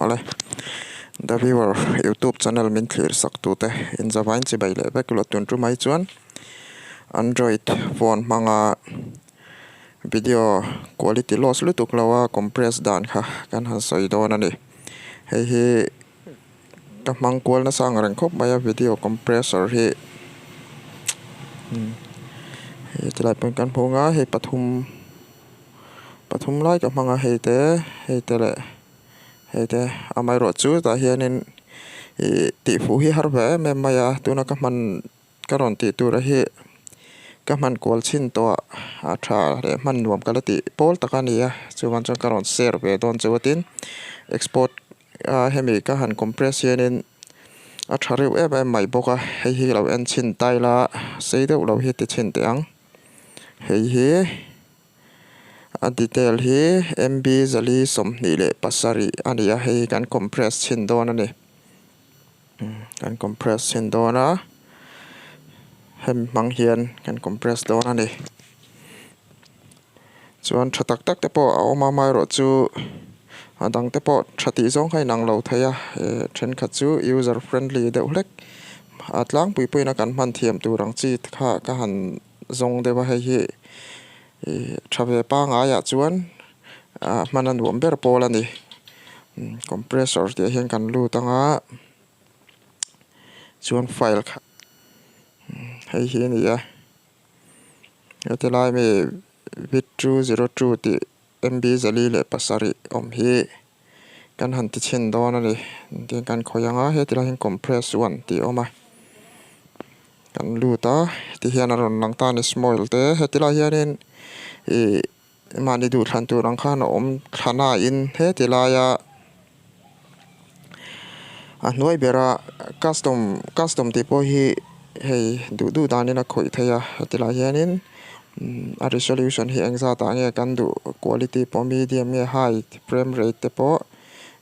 Awle The Viewer YouTube channel min thlir sak tute inzavain chibai leh vek ula tun tumai chuan Android phone hmanga video quality loss lutuk lo a compress dan kha kan han sawi dawn a ni. Hei hi ka hmang kual nasa ang reng khawp mai a video compressor hi hei tilai pawh kan hmu ang a hei pathum. Pathum lai ka hmang a hei te hei te leh hei te amaherawh chu tah hianin ih tih fuh hi har ve em em mai a tuna ka hman ka rawn tih tur a hi ka hman kual chhin tawh a a tha leh hman nuam ka la tih pawl tak a ni a chuvang chuan ka rawn share ve dawn chu a tin export a hemi ka han compress hianin a tha reuh em em mai bawk a hei hi lo en chhin ta ila sei deuh lo hi ti chhin teh ang hei hi. A detail hi MB 427 a ni a, hei kan compress chhin dawn a ni. Kan compress chhin dawn a, hemi hmang hian kan compress dawn a ni. Chuan tha tak tak te pawh a awm a, amaherawh chu a dang te pawh tha tih zawng kha a inang lo thei a, thenkhat chu user friendly deuh hlek a tlangpui pawhin a kan hman thiam tur ang chi kha ka han zawng deuh a hei hi ih tha ve pangaiah chuan ah hman a nuam ber pawl a ni compressor tih ah hian kan lut ang a chuan file kha hei hi a ni a heti lai mi bit 202 tih MB 407 awm hi kan han ti chhin dawn a ni tin kan khawih ang a heti lai hian compress one tih a awm a kan lut a ti hian a rawn lang ta a ni small te heti lai hianin ih mahni duhthlan tur ang khan a awm thla nain heti laia a hnuai bera custom custom tih pawh hi hei duh duh danin a khawih theih a heti lai hianin a resolution hi eng zat ah nge kan duh quality pawh medium nge high frame rate te pawh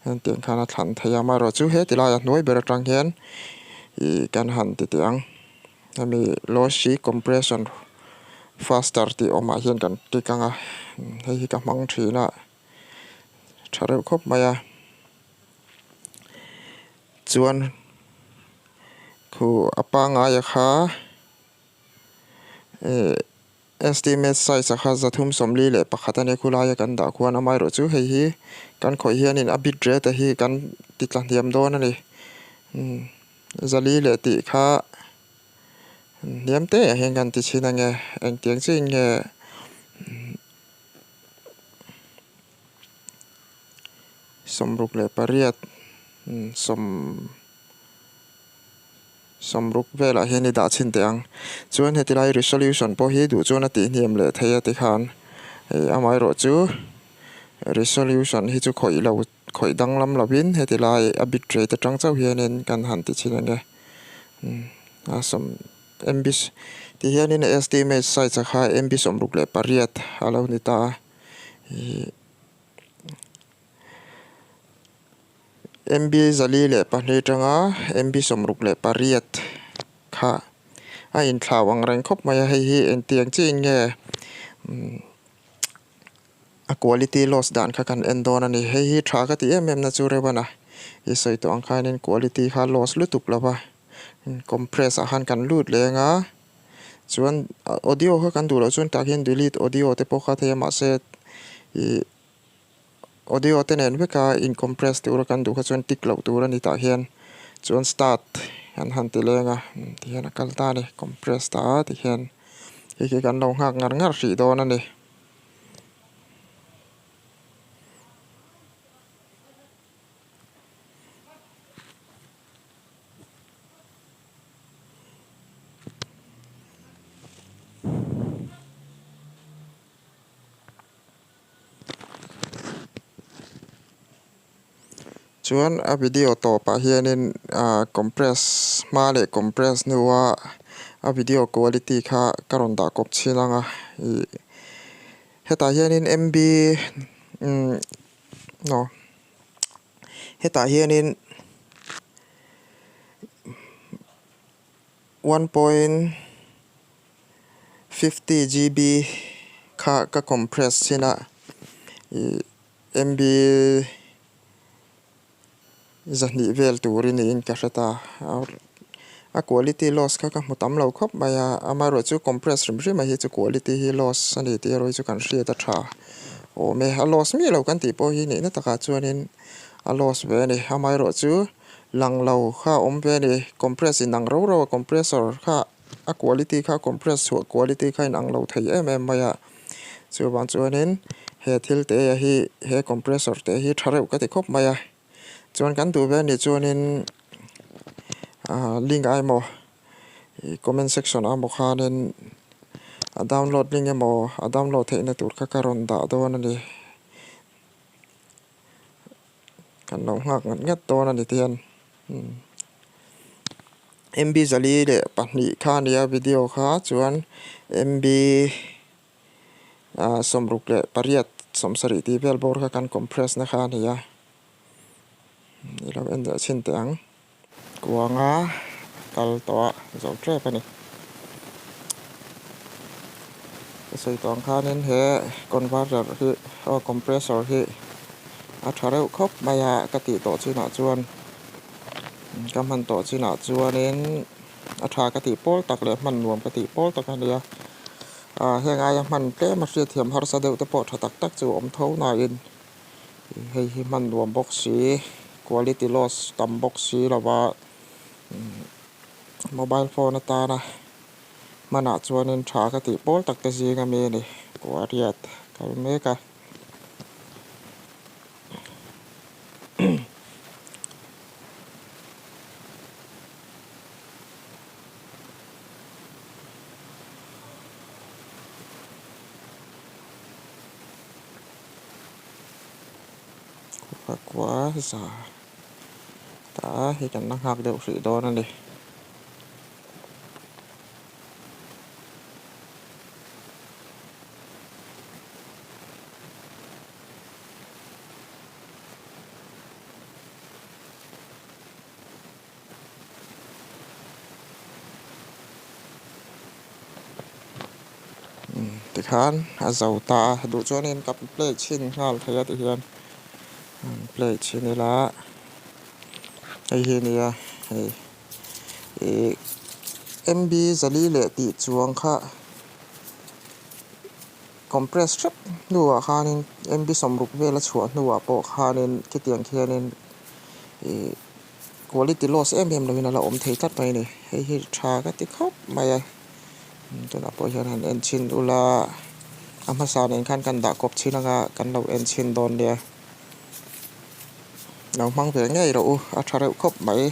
hetiang khan a thlan theih a amaherawhchu heti lai a hnuai ber atang hian ih kan han ti teh ang hemi lossy compression faster tih awmah hian kan click ang a hei hi ka hmang thin a tha reuh khawp mai a chuan khu a pangngai a kha. Ehh estimate size a kha 341 a nia khulaia kan dah khuan amaherawh chu hei hi kan khawih hianin a bit rate a hi kan ti tla hniam dawn a ni umm zali leh tih kha hniam te ah hian kan ti chhin ange engtiang chiin nge 68 umm sawm. Sawmruk velah hian i dah chhin teh ang. Chuan heti lai resolution pawh hi duh chuan a tihhniam leh thei a tikhan hei amaherawhchu resolution hi chu khawih lo khawih danglam lovin heti lai a bit rate atang chauh hianin kan han ti chhin ang e. A sawm MB ti hianin estimate size a kha MB 68 a lo ni ta a. MB 402 atanga MB 68 kha a inthlau ang reng khawp mai a, hei hi engtiang chiin nge a quality loss dan kha kan en dawn a ni. Hei hi tha ka ti em em na chu reuh a na, i sawi tawh ang khanin quality kha loss lutuk lo va, compress ah khan kan lut leng a, chuan audio kha kan duh loh chuan tah khian delete audio te pawh kha thei a mahse ih. Audio te nen veka in compress tura kan duh kha chuan tick loh tur a ni tah hian chuan start an han ti leng a tihian a kal ta a ni compress ta a tihian hei hi kan lo nghak ngar ngar hrih dawn a ni. Chuan a video tawpah hianin ah compress hma leh compress hnua a video quality kha ka rawn dah kawp chhin ang a ih hetah hianin MB umm aw hetah hianin 1.50 GB kha ka compress chin a ih MB 02 vel turin niin ka hre ta. A quality loss kha ka hmu tam lo khawp mai a, amaherawhchu compress hrim hrim a hi chu quality hi loss a ni tih erawh hi chu kan hriat a tha awm e. A loss miah lo kan tih pawh hi nihna takah chuanin a loss ve a ni. Amaherawhchu lang lo kha a awm ve a ni. Compress inang ro ro a compressor kha a quality kha compress chhuah quality kha inang lo thei em em mai a. Chuvang chuanin he thil te hi he compressor te hi tha reuh ka ti khawp mai a. Chuan kan duh ve anih chuanin ah link ah emaw ih comment section ah emaw khanin a download link emaw a download theihna tur kha ka rawn dah dawn a ni. Kan lo nghak ngat ngat dawn a ni te hian MB 402 kha a nia video kha chuan MB 68 70 tih vel bawr kha kan compress na kha a ni a i lo en leh chhin teh ang. Kuanga kal tawh a zo tep a ni. Ka sawi tawh ang khanin he converter hi aw compressor hi a tha reuh khawp mai a ka tih tawh chinah chuan ka hman tawh chinah chuanin a tha ka tih pawl tak leh hman nuam ka tih pawl tak a nia. Ah heng aia hman tlem a hriatthiam harsa deuh te pawh tha tak tak chu a awm tho nain hei hi hman nuam bawk si quality loss tam bawk si lova mobile phone atana hmanah chuanin tha ka tih pawl tak te zing ami a ni kuariat kal mek a. Kua za ta hi kan la nghak deuh hrih dawn a ni. Tikhan a zo ta a duh chuanin ka play chhin nghal thei a tihian play chhin ila hei hi ania hei ih MB 4 leh tih chuang kha compress hrep hnuah khanin MB 60 vel a chhuah hnuah pawh khanin khitiang khianin ih. Quality loss em em lovin a la awm thei tlat mai a ni. Hei hi tha ka ti khawp mai a. Tunah pawh hian han en chhin ula a hmasa nen khan kan dah kawp chhin anga kan lo en chhin dawn nia. Lo hmang ve ngei rawh u a tha reuh khawp mai.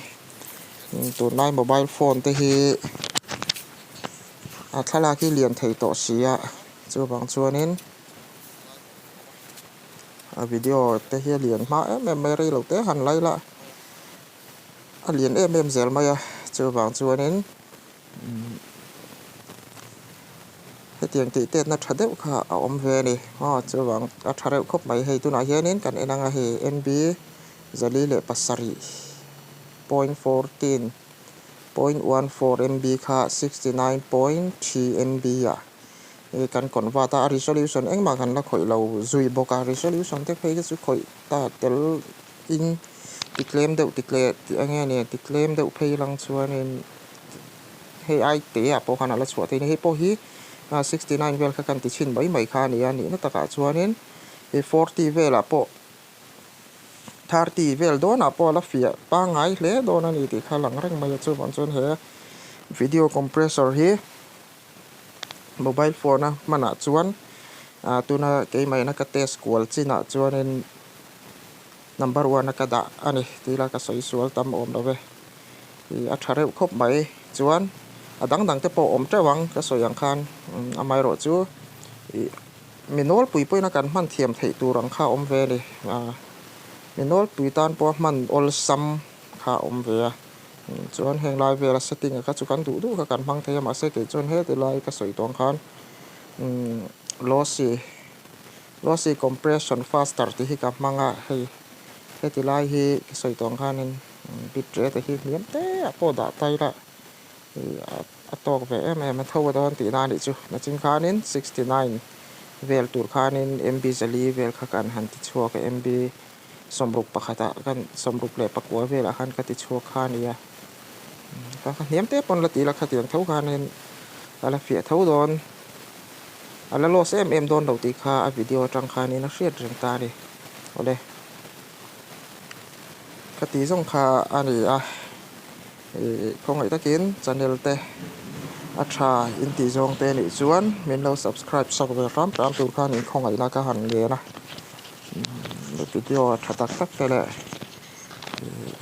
Tunlai mobile phone te hi a thlalak hi lian thei tawh si a chuvang chuanin. A video te hi a lian hma em em mai a rei lo te han lai la a lian em em zel mai a chuvang chuanin hetiang tih tetna tha deuh kha a awm ve a ni aw chuvang a tha reuh khawp mai hei tunah hianin kan en ang a hei MB 407 point 14 point 14 MB kha 69.3 MB ah. Hei kan convert a, a resolution engmah kan la khawih lo zui bawk a, resolution te phei te chu khawih ta tel in ti tlem deuh ti tle tih eng nge ni ti tlem deuh phei lang chuanin hei ai te ah pawh khan a la chhuah thei a ni hei pawh hi 69 vel kha kan ti chhin mai mai kha a ni a nihna takah chuanin hei 40 velah pawh 30 vel dawnah pawh a la fiah pangngai hle dawn a ni tih kha a lang reng mai a chuvang chuan he video compressor hi. Mobile phone a hmanah chuan ah tuna keimahina ka test kual chinah chuanin number one a ka dah a ni tih ila ka sawi sual tam awm lo ve ih a tha reuh khawp mai chuan a dang dang te pawh a awm teuh ang ka sawi ang khan amaherawh chu ih mi nawlpui pawhin a kan hman thiam theih tur ang kha a awm ve a ni ah mi nawlpui tan pawha hman awlsam kha a awm ve a. Chuan heng lai vela setting ah kha chu kan duh duh kha kan hmang thei a mahse kei chuan heti lai ka sawi tawng khan lossy lossy compression faster tih hi ka hmang a hei heti lai hi ka sawi tawng khanin bit rate hi hniam te ah pawh dah ta ila ih a tawk ve em em a tho a dawn tihna a nih chu nachin khanin 69 vel tur khanin MB 4 vel kha kan han ti chhuak a MB. Sawmruk pakhatah khan 64 velah khan ka ti chhuak kha a ni a. Ka kha hniam te pawn la ti ila khatiang tho khanin a la fiah tho dawn. A la loss em em dawn lo tih kha a video atang khanin a hriat reng ta a ni. Awle. Ka tih zawng kha a ni a. Ih khawngaih takin channel te a tha in tih zawng te nih chuan min lo subscribe sak ve hram hram tur khan in khawngaihna ka han ngen a. Video tha tak tak te leh ih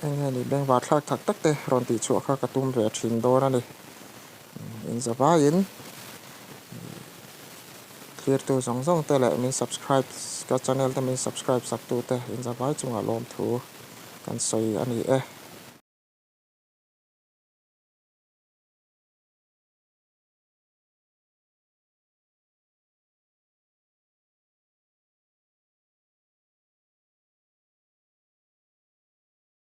eng nge ni bengvar thlak tak tak te rawn tih chhuah kha ka tum ve thin dawn a ni. Inzavaiin Thirtu zawng zawng te leh min subscribe ka channel te min subscribe sak tu te inzavai chungah lawmthu kan sawi a ni e.